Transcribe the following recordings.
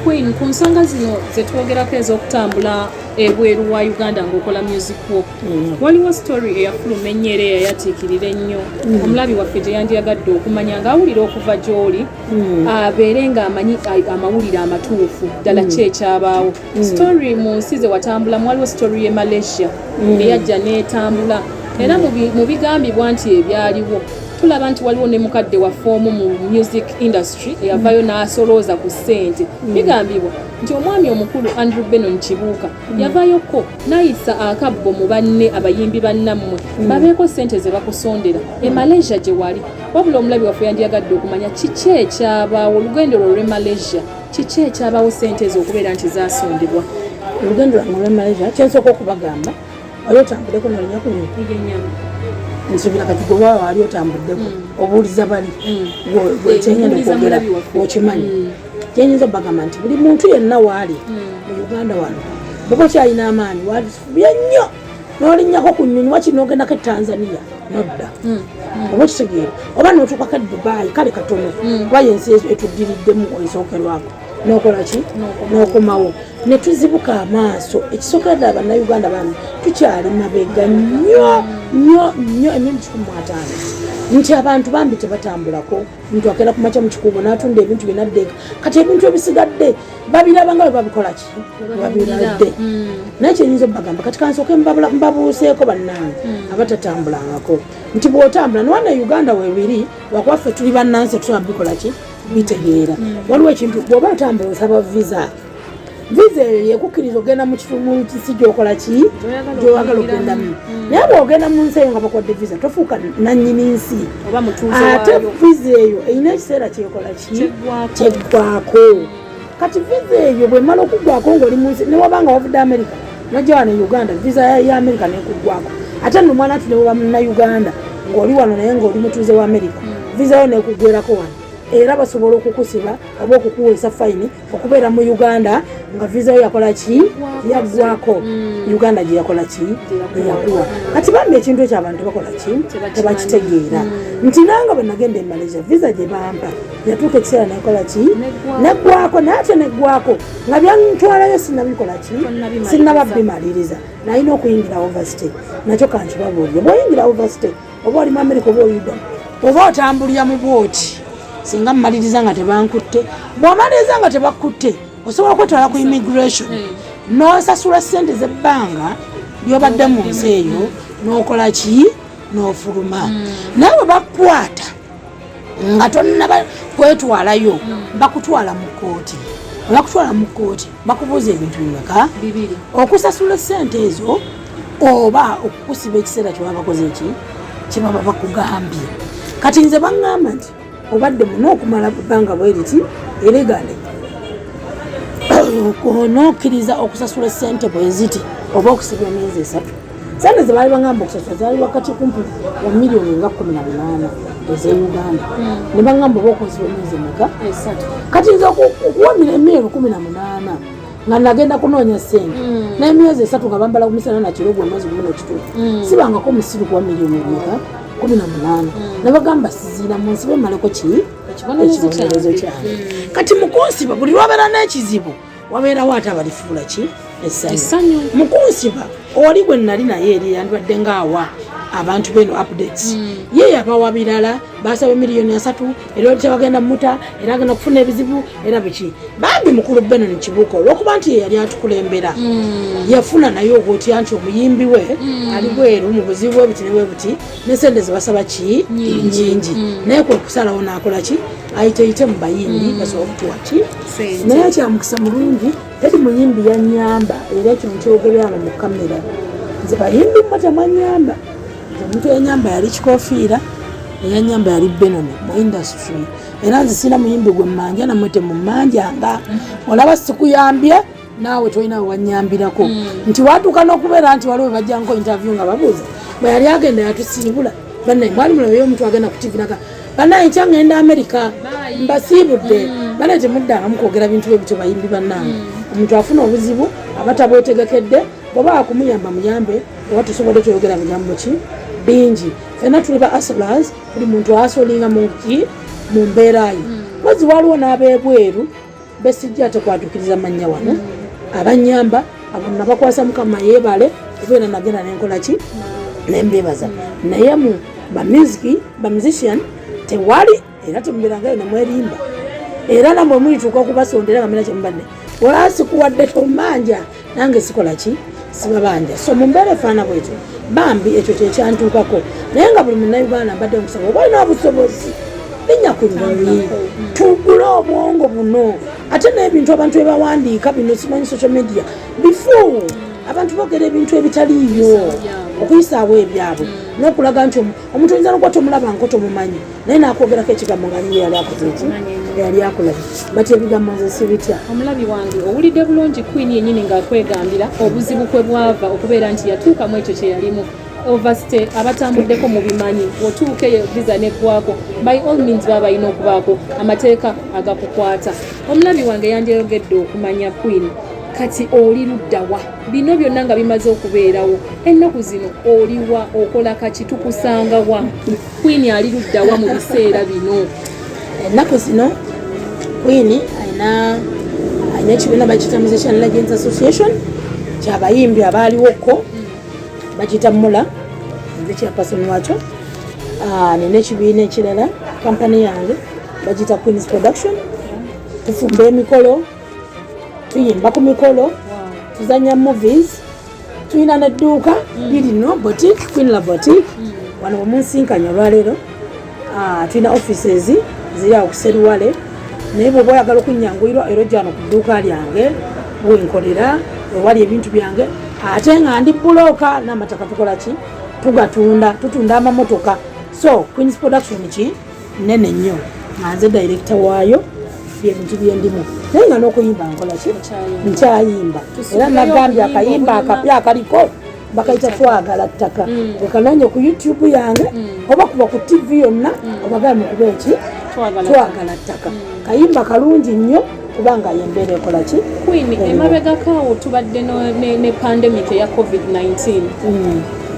Queen, ku nsonga zino zetwogerako ez'okutambula ebweru wa Uganda ng'okola music wo, waliwo story eyafuluma ennyo era eyayatiikirira ennyo omulabi waffe gye yandiyagadde okumanya ng'awulira okuva gy'oli, abeere ng'amanyi amawulire amatuufu ddala ki ekyabaawo. Story mu nsi ze watambulamu, waliwo story ye Malaysia eyajja n'etambula, era mu bigambibwa nti ebyaliwo, tulaba nti waliwo ne mukadde waffe omu mu music industry eyavayo n'asolooza ku ssente. Bigambibwa nti omwami omukulu Andrew Benon Kibuuka yavaayoko n'ayisa akabbo mu banne abayimbi bannammwe babeeko ssente ze bakusondera e Malaysia gye wali. Wabula omulabi waffe yandiyagadde okumanya kiki ekyabaawo olugendo lwo lw'e Malaysia, kiki ekyabaawo ssente ezo okubeera nti zasondebwa? Olugendo lwange olwe Malaysia, kyensooka okubagamba, wali otambuddeko nolinya ku nyonyi? Eyenyama. Nsuubira kati gwe waba wali otambuddeko, obuuliza bali kyengenda mbuuliza okwogera. Mulabi waffe. Okimanyi, kyenyinza obagamba nti buli muntu yenna waali mu Uganda wano, bwoba okyalina amaanyi, walifubye nnyo nolinnyako ku nyonyi, wakiri nogendako e Tanzania nodda, oba okitegeera, oba notuukako e Dubai, kale katono, kuba yensi etuddiriddemu esookerwako, nokola ki, nokomawo. Ne tuzibuka amaaso. Ekisookera ddala, Bannayuganda bambi tukyali mabega nnyo nnyo nnyo emirundi 150, nti abantu bambi tebatambulako. Omuntu akeera ku makya mu kikuubo n'atunda ebintu bye naddeeka. Kati ebintu ebisigadde babiraba nga bwe babikola ki, babiradde. Naye kyenyinza obagamba kati, kansooke mbabuuseeko bannange abatatambulangako, nti bw'otambula niwana e Uganda webiri, wakuba ffe tuli bannansi, tusobola bikola ki, bitegeera. Waliwo ekintu, bw'oba otambula osaba visa. Visa eyo yekukkiriza ogenda mu kifo, mu nsi gyokola ki, gy'oyagala. Gy'oyagala okuyingiramu. okugendamu. Naye bw'ogenda mu nsi eyo nga bakwadde visa, tofuuka nannyini nsi oba mutuuze ate waayo. Visa eyo erina ekiseera kyekola ki? Kyeggwako. Kyeggwako. Kati visa eyo bwemala okuggwako ngaoli mu nsi, newabanga wavudde America nojja wano e Uganda, visa ya America nekuggwako. Ate nno omwana ati newaba munnauganda ng'oli wano naye ng'oli mutuuze wa America, visa yo nekuggwerako wano, era basobola okukusiba oba okukuweesa fine okubeera mu Uganda nga visa yo yakola ki? Yaggwako. Uganda gye yakola ki? Gye yakuwa. Kati bambi ekintu ekyo abantu bakola ki? Tebakitegeera nti nanga bwe nagenda e Malaysia, visa gye bampa yatuuka ekiseera nekola ki? Neggwako. Neggwako. Naye ate neggwako nga byantwalayo sinabikola ki? Tonnabimaliriza. Sinaba bimaliriza. Nalina okuyingira overstay. Nakyo kankibabuulire, bw'oyingira overstay, oba oli mu America oba oyuda oba otambulira mu bwoti, singa mmaliriza nga tebankutte. Bw'omaliriza nga tebakutte, osobola okwetwala ku immigration n'osasula sente z'ebbanga lyobadde mu nsi eyo, n'okola ki, n'ofuluma. Naye bwe bakukwata nga tonnaba kwetwalayo, bakutwala mu kooti. Bwe bakutwala mu kooti, bakubuuza ebintu bimeka? Bibiri. Okusasula sente ezo oba okukusiba ekiseera kyebaba bakoze eki, kyebaba bakugambye. Kati nze baŋŋamba nti obadde muno okumala bbanga bwe riti eregale, onokkiriza okusasula sente bwe ziti oba okusiba emyezi 3. Sente ze baali baŋŋamba okusasula zaali wakati kumpi wa miliyoni nga 18 ez'e Uganda. Ne baŋŋamba oba okunsiba emyezi emeka? 3. Kati nze okuwa emiliyoni 18 nga nagenda kunoonya sente n'emyezi 3 nga bambala kumisana nakiro gwe omwezi gumu nekituufu, sibangako musiru kuwa miliyoni emeka? 18. Nabagamba siziina, mu nsibe maleko ki? Ekibonerezo. Ekibonerezo kyange. Kyange. Kati mukunsiba, buli lwabeera n'ekizibu, wabeerawo ate abalifuula ki? Essanyu. Essanyu. Mukunsiba, oli gwe nali naye eri yandibadde ngaawa abantu beno updates, ye yabawa birala. Basaba emiliyoni 30, era oli tebagenda muta, era agenda kufuna ebizibu, era biki. Bambi mukulu Benon Kibuuka, olwokuba nti ye yali atukulembera, yafuna naye ogwotya nti omuyimbi we ali bweru mu buzibu bwe buti ne bwe buti, nesente zebasaba ki? Nyingi. Naye kwe kusalawo nakola ki? Ayiteyite mu bayimbi basobole okutuwa ki? Sente. Naye kyamukisa mulungi, teri muyimbi yanyamba, era ekyo nkyogerera mu kamera. Nze bayimbi mmwe temwanyamba. Nze omuntu eyanyamba yali Kikofiira, eyanyamba yali Benoni mu industry. Era nze sirina muyimbi gwe mmanja, nammwe temummanjanga. Olaba sikuyambye, naawe tolina we wanyambirako. Nti watuuka n'okubeera nti waliwo bajjanko interview nga babuuza bwe yali agenda yatusiibula. Bannaye, mwali mulabeyo omuntu agenda ku TV naga, "Bannaye, nkya ngenda Amerika, mbasiibudde"? Bannaye, temuddangamu kwogera bintu bwe bityo. Bayimbi bannange, omuntu afuna obuzibu aba tabwetegekedde. Bw'oba wakumuyamba, muyambe. Oba tusobodde toyogera bigambo ki bingi. Fenna tuli ba hustlers, buli muntu asolinga mu ki, mu mbeera ye. Mpozi waliwo n'ab'ebweru. Besijja ate kwatukiriza mannya wano abanyamba abo nabakwasa Mukama yeebale, kubeera nagenda nenkola ki nembebaza. Naye mu bamusic, bamusician tewali, era temubeerangayo nemwerimba, era namwe mulituuka okubasondera nga muna kyemubadde wala sikuwadde tomanja, nange sikola ki, sibabanja. So mu mbeera efaana bwetyo, bambi ekyo kyekyantuukako. Naye nga buli Munnayuganda mbadde nkusaba, oba olina obusobozi, linnya ku nnyonyi, tugule obwongo buno. Ate n'ebintu abantu byebawandiika bino, simanyi social media bifu, abantu boogera ebintu ebitaliiyo okuyisaawo ebyabwe n'okulaga nti omuntu oyinza nokuba tomulaba nko tomumanyi, naye nakwogerako ekigambo nga ninga yali akoze eki, yali akulabye. But ebigambo nze sibitya. Omulabi wange, owulidde bulungi Queen yennyini ng'akwegambira obuzibu kwe bwava okubeera nti yatuukamu ekyo kye yalimu, overstay. Abatambuddeko mu bimanyi, otuuka eyo visa neggwako, by all means baba balina okubaako amateeka agakukwata. Omulabi wange yandyeyogedde okumanya, Queen, kati oli luddawa bino byonna nga bimaze okubeerawo? Ennaku zino oliwa, okola kaki, tukusangawa? Queen ali luddawa mu biseera bino? Ennaku zino Queen alina ekibiina bakiyita Musician Legends Association, kyabayimbi abaaliwoko, bakiyita Mula, nze chairperson wakyo. Nina ekibiina ekirala, kampani yange bagiyita Queens Production. Tufumba emikolo, tuyimba ku mikolo, tuzanya movies, tulina nedduuka lirino boutique, Queen La Boutique, wano wemunsinkanya olwaleero. Tulina offices ziri awo kuseruwale, naye bwoba oyagala okunyanguyirwa era ojja wano ku dduuka lyange wenkolera, wewali ebintu byange. Ate nga ndi bulooka n'amataka, tukola ki, tugatunda, tutunda amamotoka. So Queens Production ki nene nnyo, nga nze director waayo, byebintu byendimu. Naye nga n'okuyimba nkola ki, nkyayimba. Era nagambye akayimba akapya akaliko bakayita Twagala Ttaka, wekanonye ku YouTube yange oba kuba ku TV yonna, obagambe mukuba eki, Twagala Ttaka. Kayimba kalungi nnyo kubanga yembeera ekola ki. Queen, emabegako awo tubadde ne pandemic eya COVID-19.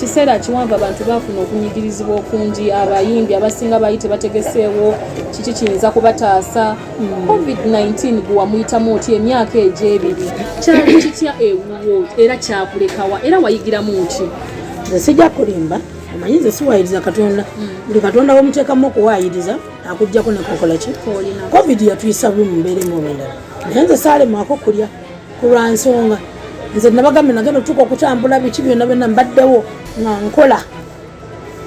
Kiseera kiwanvu abantu bafuna okunyigirizibwa okungi, abayimbi abasinga baali tebategeseewo kiki kiyinza kubataasa COVID-19. Gwe wamuyitamu oti emyaka egyo 2? Kyali kitya ewuwo era kyakulekawa era wayigiramu ki? Nze sijja kulimba, omanyi nze siwayiriza Katonda. Buli Katonda wemuteekamu okuwayiriza akugjako nekokola ki. COVID yatuyisa bubi mu mbeera emu oba endala, naye nze saalemwako kulya ku lwa nsonga nze nabagambye nagenda otuuka okutambula biki byonna byonna mbaddewo nga nkola.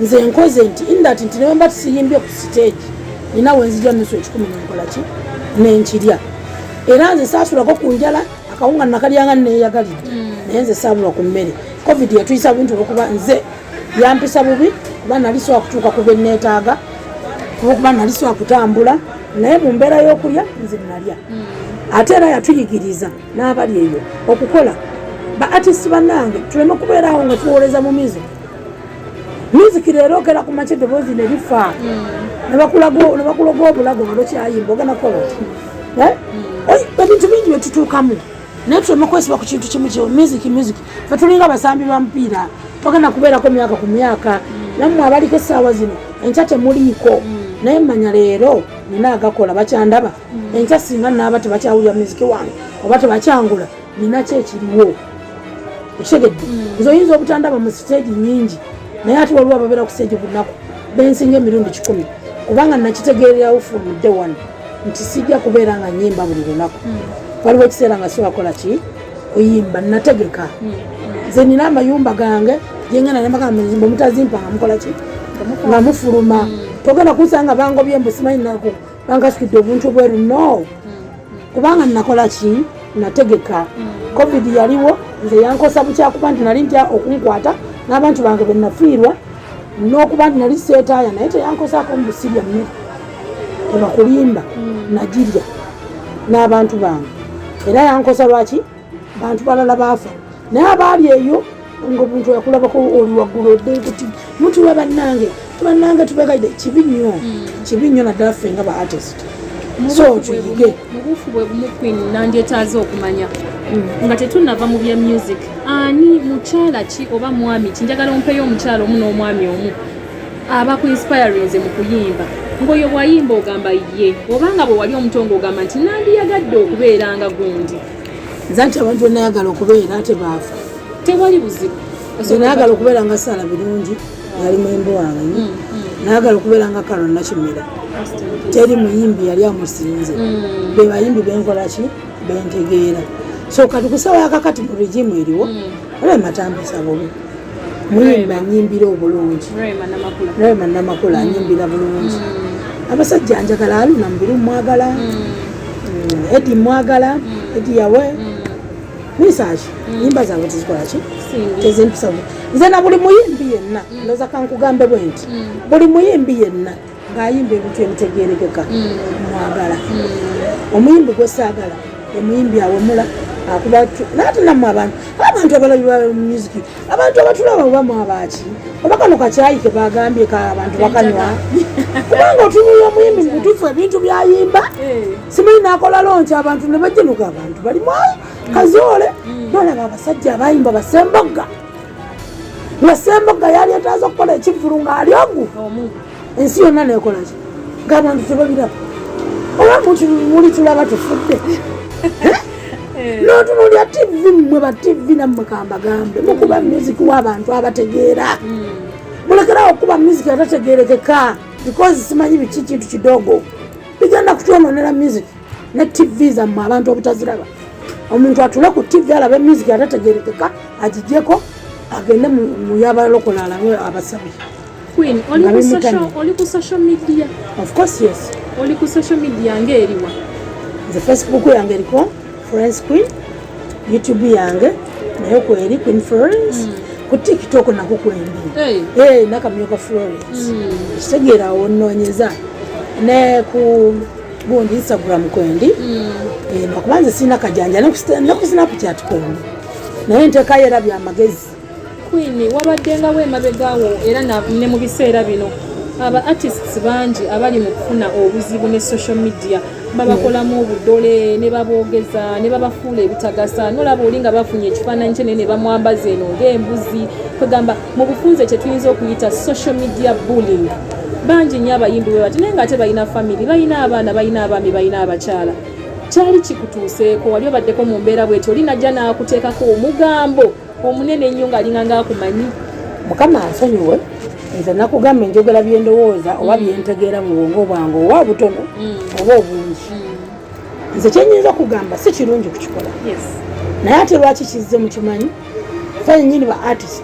Nze nkoze nti indat nti newe mba tusiyimbye ku stage, nina wenzija nusu 100 nenkola ki, nenkirya. Era nze saasulako ku njala, akawunga nakalyanga neyagalidde, naye nze saabulwa ku mmere. COVID yatuyisa bintu olwokuba nze yampisa bubi, kuba nali sobola kutuuka ku byeneetaaga, olwokuba nali sobola kutambula, naye mu mbeera y'okulya nze nalya. Ate era yatuyigiriza n'abali eyo okukola. Ba artist bannange, tuleme kubeeraawo nga tuwoleza mu music. Music leero ogera ku makya eddoboozi ne lifa, ne bakuloga obulago nga tokyayimba, ogenda kukola oti? Eh? Ebintu bingi bye tutuukamu, naye tuleme kwesiba ku kintu kimu kimu, music, music. Fe tulinga abasambi ba mupiira, togenda kubeerako myaka ku myaka. Nammwe abaliko essaawa zino, enkya temuliiko. Naye manya leero nina agakola bakyandaba, enkya singa naaba tebakyawulira muziki wange oba tebakyangula, nina ki ekiriwo, okitegedde? Nze oyinza obutandaba mu siteegi nyingi, naye ate waliwo ababeera ku siteegi bunaku bensinga emirundi 100, kubanga nakitegeererawo from day one nti sijja kubeera nga nyimba buli lunaku. Waliwo ekiseera nga siwakola ki kuyimba. Nategeka, nze nina amayumba gange gyengenda nembagamba mutazimpa nga mukola ki, nga mufuluma. Togenda kunsanga bangobye mbu simanyi naku bankasukidde obuntu obweru, no, kubanga nakola ki, nategeka. COVID yaliwo, nze yankosa bukyakuba nti nali ntya okunkwata n'abantu bange benafiirwa n'okuba nti nali seetaaya, naye teyankosaako mu busirya mmere, tebakulimba, nagirya n'abantu bange. Era yankosa lwaki bantu balala baafa, naye abaali eyo ngaomuntu yakulabako oli waggulu odde kuti mutuwe bannange, bannange tubegaide. Kibi nnyo, kibi nnyo, naddala ffe nga ba artist. So tuyige. Mu buufu bwe bumu, Queen, nandyetaaze okumanya nga tetunnava mu bya music, ani mukyala ki oba mwami ki, njagala ompeyo omukyala omu n'omwami omu abakuinspirinze mu kuyimba? Ng'oyo bw'ayimba ogamba ye, obanga bwe wali omuto ng'ogamba nti nandiyagadde okubeera nga gundi. Nze nti abantu benayagala okubeera ate baafa. Tewali buzibu. Nze nayagala okubeera nga Sara Birungi, yali muyimbi wange nnyo. Nayagala okubeera nga Carol Nakimera, teri muyimbi yali amusinze. Be bayimbi benkola ki bentegeera. So kati kusawa yakakati mu regimu eriwo, Rema tampisa bubi, muyimbi anyimbira obulungi. Rema Namakula anyimbira bulungi. Abasajja njagala Aluna Mubiru, mwagala Edi, mwagala Edi Yawe, Misaki, nyimba zaabwe tezikola ki, tezimpisa bubi. Nze na buli muyimbi yenna, ndowooza kankugambe bwe nti, buli muyimbi yenna ng'ayimba ebintu ebitegeerekeka mwagala. Omuyimbi gwe saagala, omuyimbi awemula, akuba naye ate nammwe abantu abalabi ba music, abantu abatulaba, oba mwabaaki, oba kano kakyayi ke bagambye ka abantu bakanywa, kubanga otunulira omuyimbi mu butuufu ebintu byayimba, simanyi nakola launch, abantu ne bajenuka, abantu bali mwayi kazoole. Nolaba abasajja abayimba basembogga, nga Sembogga yali etaaza okukola ekivvulu ng'ali ogu ensi yonna nekolaki, ng'abantu tebabiraba, oba muli tulaba tufudde. N'otunulya TV, mmwe ba TV nammwe kambagambe, mukuba music w'abantu abategeera. Mulekerawo okukuba music atategerekeka, because simanyi biki, kintu kidogo bigenda kutwononera music ne TV zammwe, abantu obutaziraba. Omuntu atule ku TV alabe music atategerekeka, agijjeko agende mu yabalokola alabe abasabi. Queen, oli ku social media? Of course, yes. Oli ku social media ng'eriwa? Nze Facebook yange eriko Florence Queen, YouTube yange nayo kweri Queen Florence, ku TikTok nako kwendi. Hey. Hey, nakamyuka Florence. Kitegeera awo nnoonyeza ne ku gundi Instagram kwendi. Lwakuba nze sirina kajanja, ne ku Snapchat kwendi, naye nteekayo era byamagezi. Queen, wabaddengawo emabegawo era ne mu biseera bino aba artists bangi abali mu kufuna obuzibu ne social media, babakolamu obudole ne baboogeza ne babafuula ebitagasa. Nolaba oli nga bafunye ekifaananyi kye naye ne bamwambaza eno ng'embuzi. Kwegamba mu bufunze kye tuyinza okuyita social media bullying. Bangi nnyo abayimbi bwe bati, naye ng'ate balina family, balina abaana, balina abaami, balina abakyala. Kyali kikutuuseeko? Wali obaddeko mu mbeera bweti, oli najja n'akuteekako omugambo omunene ennyo ng'alinga ng'akumanyi? Mukama ansonyiwe, nze nakugamba enjogera byendowooza oba byentegeera mu bwongo bwange, oba obutono oba obungi. Nze kyenyinza okugamba, si kirungi kukikola, naye ate lwaki kizze mukimanyi? Fe nyini ba artist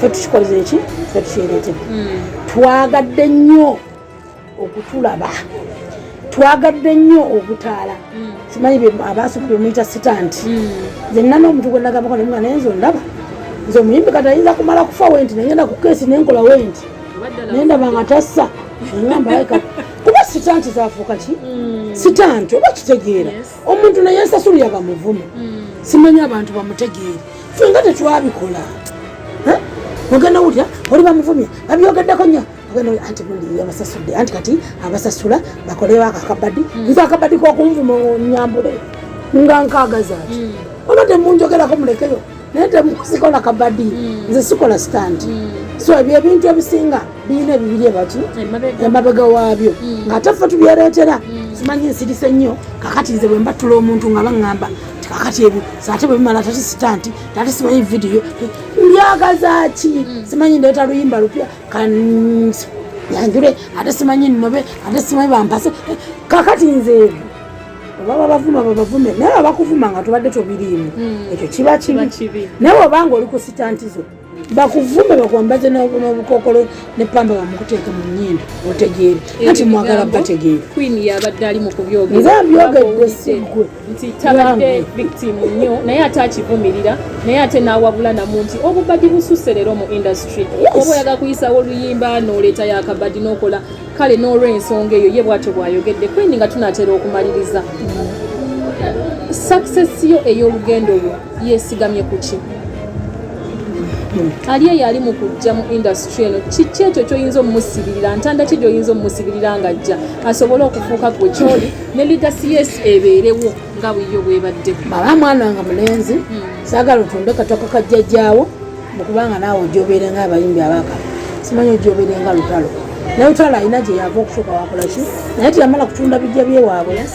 fe tukikoleza eki, fe tukyereetedde. Twagadde nnyo okutulaba, twagadde nnyo okutaala, simanyi abasoma bemuyita stunt. Nze nina n'omuntu gwe nagambako nemuga, naye nze ondaba nze omuyimbi kati ayinza kumala kufa wenti, nengenda ku case nenkola wenti, nendaba nga tassa, nengamba kuba stunt zafuuka ki, stunt oba kitegeera. Omuntu naye nsasulira bamuvume, simanyi abantu bamutegeere. Ffe nga tetwabikola. Ogenda wulira oli bamuvumye, babyogeddeko nnyo, ogenda anti gundi yabasasudde, anti kati abasasula bakoleyo akakabadi. Nze akabadi kokunvuma nyambule nga nkagaza ati, oba temunjogerako mulekeyo, naye temusikola kabadi. Nze sikola stunt. So ebyo ebintu ebisinga birina ebibiri ebaki emabega waabyo, ng'ate ffe tubyereetera. Simanyi nsirise nnyo. Kakati nze bwe mbatula omuntu nga baŋŋamba ti kakati ebyo ate bwe bimala tati stunt, tati simanyi vidiyo, mbyagaza ki, simanyi ndeeta luyimba lupya kanyanjule, ate simanyi nnobe, ate simanyi bampase. Kakati nze ebyo oba babavuma babavume, naye abakuvuma nga tubadde tobiriimu, ekyo kiba kibi. Naye obanga oli ku stunt zo, bakuvume, bakwambaze n'obukokolo ne pamba bamukuteeke mu nnyindo, otegeere anti mwagala bategeere. Queen yabadde ali mu kubyogera. Nze mbyogedde, siggwe. Nti tabadde victim nnyo, naye ate akivumirira, naye ate n'awabula namu nti obubadi bususse leero mu industry. Oba oyagala kuyisawo oluyimba n'oleetayo akabadi n'okola kale, n'olw'ensonga eyo ye bw'atyo bw'ayogedde. Queen, nga tunaatera okumaliriza, success yo ey'olugendo lwo yeesigamye ku ki? Ali eyo ali mu kujja mu industry eno, kiki ekyo kyoyinza omumusibirira, ntanda ki gyoyinza omumusibirira ng'ajja asobole okufuuka gwe kyoli ne legacy yes ebeerewo nga bweyo bwebadde? Baba mwana wange mulenzi, saagala otunde katoka kajjajjaawo mukubanga naawe ojja obeere nga abayimbi abaka, simanyi ojja obeere nga Lutalo. Naye Lutalo alina gye yava okutuuka wakola ki, naye teyamala kutunda bijja byewaabwe.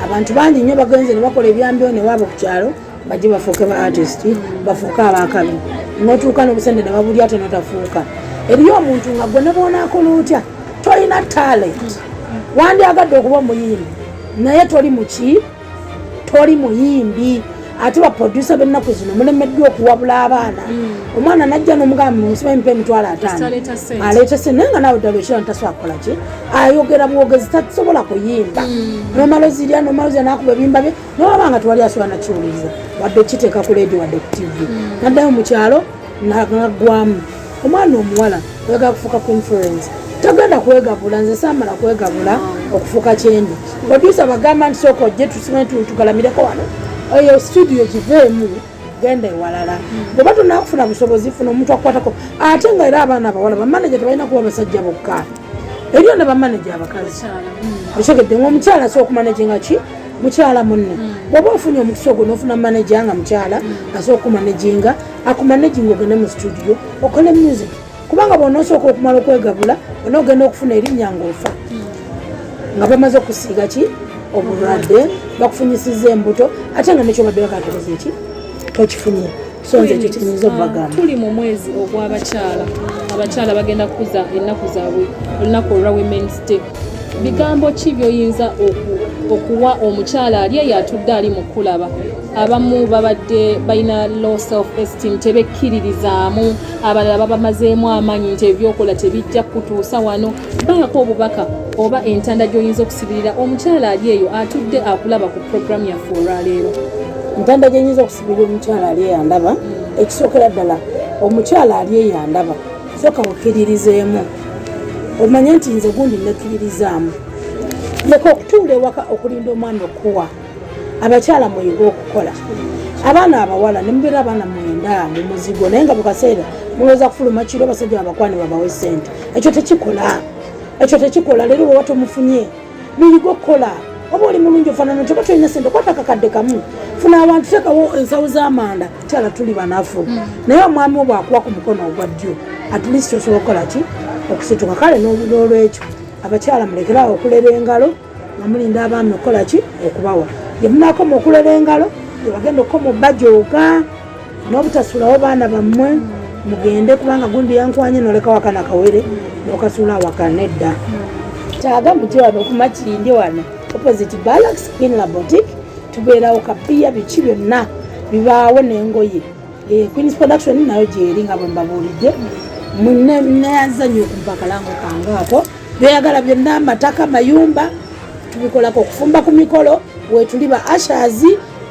Abantu bangi nnyo bagenze ne bakola ebyambyo newaabwe ku kyalo, bajje bafuuke ba artist, bafuuke abakabi, notuuka n'obusente ne babulya ate notafuuka. Eriyo omuntu nga gwe ne bwonaakola otya tolina talent, wandyagadde okuba omuyimbi naye toli muki, toli muyimbi. Ate baproducer b'ennaku zino mulemeddwa okuwabula abaana. Omwana najja n'omugamba, "Musiba mpa 50,000." Aleeta ssente. Aleeta sente, naye nga naawe ddala okira ntasobola kukola ki, ayogera bwogezi, tasobola kuyimba. Nomala ozirya, nomala ozirya, nakuba ebiyimba bye, nowaba nga tewali asobola nakiwuliriza, wadde okiteeka ku leediyo, wadde ku TV. Naddayo mu kyalo naggwamu. Omwana omuwala oyagala kufuuka conference, tagenda kwegabula. Nze saamala kwegabula okufuuka kyendi. Producer bagamba nti, "Sooka ojje tusime tugalamireko wano." Eyo studio giveemu, genda ewalala. Bweba tonakufuna busobozi, funa omuntu akukwatako. Ate nga era abaana abawala, bamaneja tebalina kuba basajja bokka, eriyo ne bamaneja abakazi. Okitegedde? Nga omukyala asobola okumanaginga ki mukyala munne. Bw'oba ofunye omukisa ogwo n'ofuna manager nga mukyala asobola okumanaginga, akumanaginga ogende mu studio okole music, kubanga bw'onoosooka okumala okwegabula, onoogenda okufuna erinnya ng'ofa, nga bamaze okusiiga ki obulwadde, bakufunyisiza embuto, ate nga nekyobadde bakatokoze ki tokifunye. So nze ekyo kyenyinza okubagamba. Tuli mu mwezi ogw'abakyala. Abakyala bagenda kukuza ennaku zaabwe, olunaku olwa Women's Day. Bigambo ki byoyinza okuwa omukyala ali eyo atudde ali mu kulaba? Abamu babadde balina low self esteem, tebekkiririzaamu, abalala babamazeemu amaanyi nti ebyokola tebijja kutuusa wano. Baako obubaka oba entanda gy'oyinza okusibirira omukyala ali eyo atudde akulaba ku programu yaffe olwaleero. Ntanda gyenyinza okusibirira omukyala ali eyandaba, ekisookera ddala, omukyala ali eyandaba, sooka wekkiririzeemu, omanye nti nze gundi nekkiririzaamu. Leka okutuula ewaka okulinda omwana okuwa. Abakyala muyige okukola. Abaana abawala nemubeera abaana 9 mu muzigo, naye nga bukaseera mulowooza kufuluma kiro abasajja babakwane babawe sente. Ekyo tekikola, ekyo tekikola. Leero bweba tomufunye, muyige okukola. Oba oli mulungi ofaanana nti oba tolina sente, kwata akakadde kamu, funa awantu, teekawo ensawo z'amanda. Kyala tuli banafu, naye omwami wo bwakuwa ku mukono ogwa ddyo, at least osobola okukola ki, okusituka. Kale n'olwekyo abakyala mulekerawo okulera engalo nga mulinda abaami okukola ki, okubawa. Gye munakoma okulera engalo, gye bagenda okukoma obbajooga n'obutasulawo baana bammwe. Mugende, kubanga gundi yankwanye, nolekawo akana kawere nokasuula awaka. Nedda, kyaga mujje wano okumakindi wano opposite Barracks, Queen La Boutique. Tubeerawo, kapiya biki byonna bibaawo n'engoye. Queens Production nayo gyeri nga bwe mbabuulidde. Neyanza nnyo okumpa akalango kange ako. Byeyagala byonna, amataka, mayumba, tubikolako, okufumba ku mikolo wetuli, ba ushers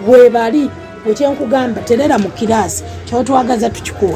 webali. Ekyenkugamba, terera mu kiraasi, kyotwagaza tukikuwa.